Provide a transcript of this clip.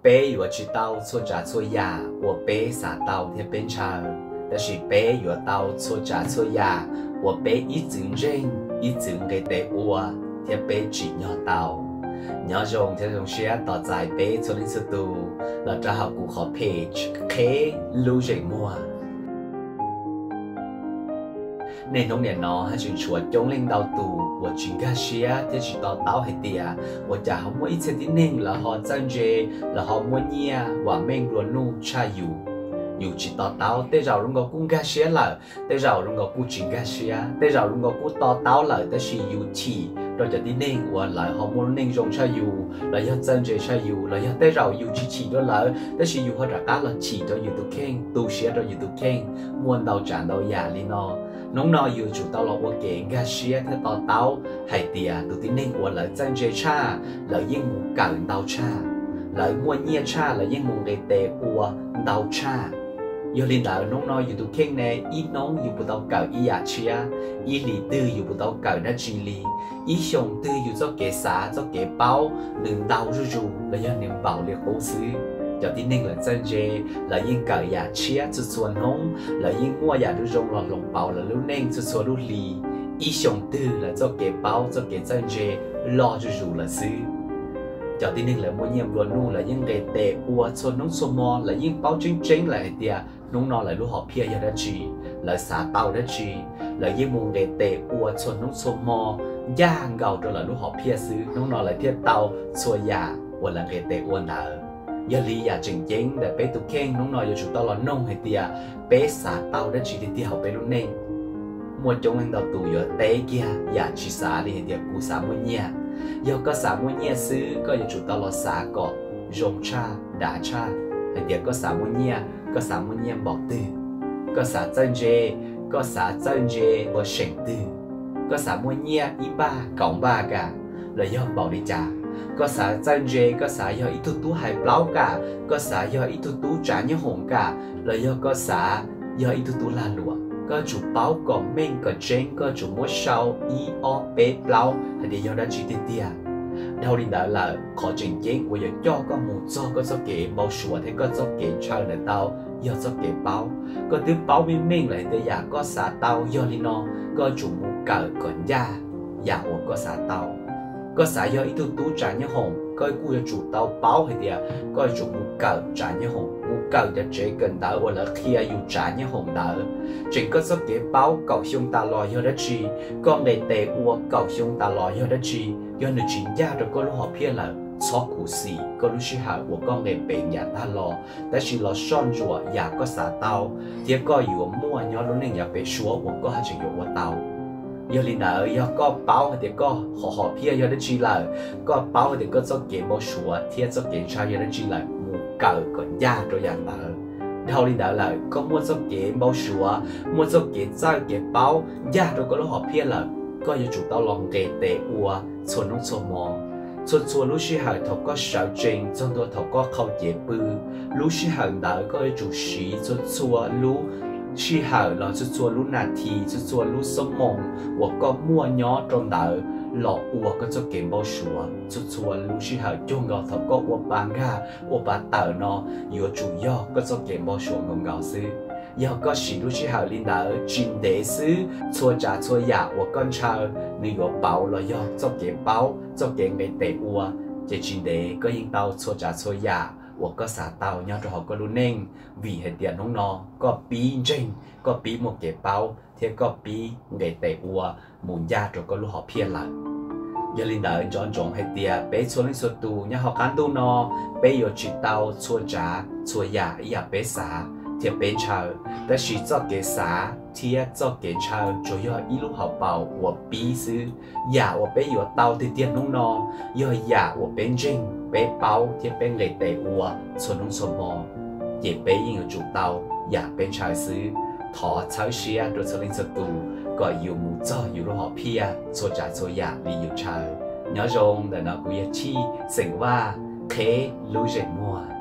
Peb yuav tsis tau txhua tsav txhua yam uas peb xav tau thiab peb ntshaw, tab sis peb yuav tau txhua tsav txhua yam uas peb ib txwm ntseeg, ib txwm nqis tes ua thiab peb tsim nyog tau. Nyob zoo thiab zoo siab tos txais peb txhua leej txhua tus los rau hauv kuv qhov page Qheb Lub Zeem Muag. Niaj hnub nim no haj tseem tshuav coob leej ntau tus uas tsis nkag siab thiab tsis to taub hais tias ua cas ho muaj ib txhia tib neeg lawv ho txawj ntse, lawv ho muaj nyiaj vam meej nplua nuj tshaj yus. Yus tsis to taub, tej zaum zoo nkaus kuj nkag siab lawm, tej zaum zoo nkaus kuj tsis nkag siab, tej zaum zoo nkaus kuj to taub lawm tab sis yus chim rau cov tib neeg uas lawv ho muaj lub neej zoo tshaj yus los yog txawj ntse tshaj yus, los yog tej zaum yus tsis chim rau lawv tab sis yus ho rov qab los chim rau yus tus kheej, tu siab rau yus tus kheej. Muaj ntau tsav ntau yam li no. Hnub no yus tsum tau los ua kev nkag siab thiab to taub hais tias tus tib neeg uas lawv txawj ntse tshaj, lawv yeej mus kawm ntau tshaj, lawv muaj nyiaj tshaj, lawv yeej mus nqis tes ua ntau tshaj. Yog li ntawd hnub no yus tus kheej ne, ib hnub yus puas tau kawm ib yam tshiab, ib hlis twg yus puas tau kawm dab tsi li, ib xyoos twg yus txoj kev xav txoj kev paub nws ntau zuj zus los yog nws npaum li qub xwb. Cov tib neeg lawv txawj ntse, lawv yeej kawm yam tshiab txhua txhua hnub, lawv yeej muaj yam zoo zoo los hloov pauv lawv lub neej txhua txhua lub hlis. Ib xyoos twg lawv txoj kev paub txoj kev txawj ntse loj zuj zus lawm xwb. Cov tib neeg lawv muaj nyiaj nplua nuj, lawv yeej nqis tes ua txhua hnub txhua hmo, lawv yeej paub tseeb tseeb lawm hais tias hnub no lawv lub hom phiaj yog dab tsi, lawv xav tau dab tsi, lawv yeej mus nqis tes ua txhua hnub txhua hmo, ncaj nkaus rau lawv lub hom phiaj xwb, hnub no lawv thiaj tau txhua yam uas lawv nqis tes ua ntawd. Yog li yam tseem ceeb ntawm peb tus kheej hnub no yuav tsum tau los noog hais tias peb xav tau dab tsi tiag tiag hauv peb lub neej. Muaj coob leej ntau tus yuav teb kiag yam tsis xav li hais tias kuv xav muaj nyiaj. Yog koj xav muaj nyiaj xwb, koj yuav tsum tau los xav kom zoo tshaj dav tshaj hais tias koj xav muaj nyiaj, koj xav muaj nyiaj npaum twg. Koj xav txawj ntse, koj xav txawj ntse ua seem twg. Koj xav muaj nyiaj ib npaj kaum npaj kam, los yog npaum li cas? Koj xav txawj ntse, koj xav yog ib tug tub hais plaub kam, koj xav yog ib tug tub tsav nyoob hoom kam, los yog koj xav yog ib tug tub lag luam? Koj tsum paub kom meej kom tseeb, koj tsum muab sau ib ob peb plaub hais tias yog dab tsi tiag tiag. Dhau li ntawd lawm, qhov tseem ceeb uas yuav coj koj mus txog koj txoj kev npau suav thiab koj txoj kev ntshaw ntawd tau yog txoj kev paub. Koj twb paub meej meej lawm hais tias yam koj xav tau yog li no, koj tsum mus kawm kom ncaj yam uas koj xav tau. Koj xav yog ib tug tub tsav nyoob hoom, koj kuj yuav tsum tau paub hais tias koj yuav tsum mus kawm tsav nyoob hoom, mus kawm cov tsev kawm ntawv uas lawv qhia yus tsav nyoob hoom ntawd. Tseem koj txoj kev paub kaum xyoo tas los yog dab tsi, koj nqis tes ua kaum xyoo tas los yog dab tsi, yog nws tsis ncaj rau koj lub hom phiaj lawm, txhob khuv xim koj lub sij hawm uas koj nqis peev yav tag los, tab sis los soj ntsuam yam koj xav tau, thiab koj yuav muaj nyob lub neej yav pem suab uas koj haj tseem yuav ua tau. Yog li ntawd, yog koj paub hais tias koj qhov hom phiaj yog dab tsi lawm, koj paub hais tias koj txoj kev npau suav thiab txoj kev ntshaw yog dab tsi lawm, mus kawm kom ncaj rau yam ntawd. Dhau li ntawd lawm, koj muaj txoj kev npau suav, muaj txoj kev txawj kev paub ncaj rau koj lub hom phiaj lawm, koj yuav tsum tau los nqis tes ua txhua hnub txhua hmo. Txhua txhua lub sij hawm thaum koj sawv tsees txog ntua thaum koj qhau cev pw, lub sij hawm ntawd koj yuav tsum siv txhua txhua lub sij hawm los txhua txhua lub nas this, txhua txhua lub xuab moos uas koj muaj nyob rau ntawd los ua koj txoj kev npau suav. Txhua txhua lub sij hawm cuag nkaus thaum koj ua pa nkag ua pa tawm no yuav tsum yog koj txoj kev npau suav nkaus nkaus xwb. Yog koj siv lub sij hawm li ntawd tsis ntev xwb, txhua tsav txhua yam uas koj ntshaw nws yuav pauv los yog txoj kev paub, txoj kev nqis tes ua, ces tsis ntev koj yeej tau txhua tsav txhua yam uas koj xav tau nyob rau hauv koj lub neej, vim hais tias hnub no koj pib ntseeg, koj pib muaj kev paub thiab koj pib nqis tes ua mus ncaj rau koj lub hom phiaj lawm. Yog li ntawd, nco ntsoov hais tias peb txhua leej txhua tus nyob hauv qab ntuj no, peb yuav tsis tau txhua tsav txhua yam ib yam peb xav thiab peb ntshaw. Tab sis txoj kev xav thiab txoj kev ntshaw tsuas yog ib lub hauv paus uas pib xwb. Yam uas peb yuav tau tiag tiag hnub no yog yam uas peb ntseeg, peb paub thiab peb nqis tes ua txhua hnub txhua hmo, ces peb yeej yuav tsum tau yam peb ntshaw xwb. Thov txhawb siab rau txhua leej txhua tus kom yus mus txog yus lub hom phiaj txhua tsav txhua yam li yus ntshaw. Nyob zoo, ntawm no kuv yog Chij xeem Vaj, Qheb Lub Zeem Muag.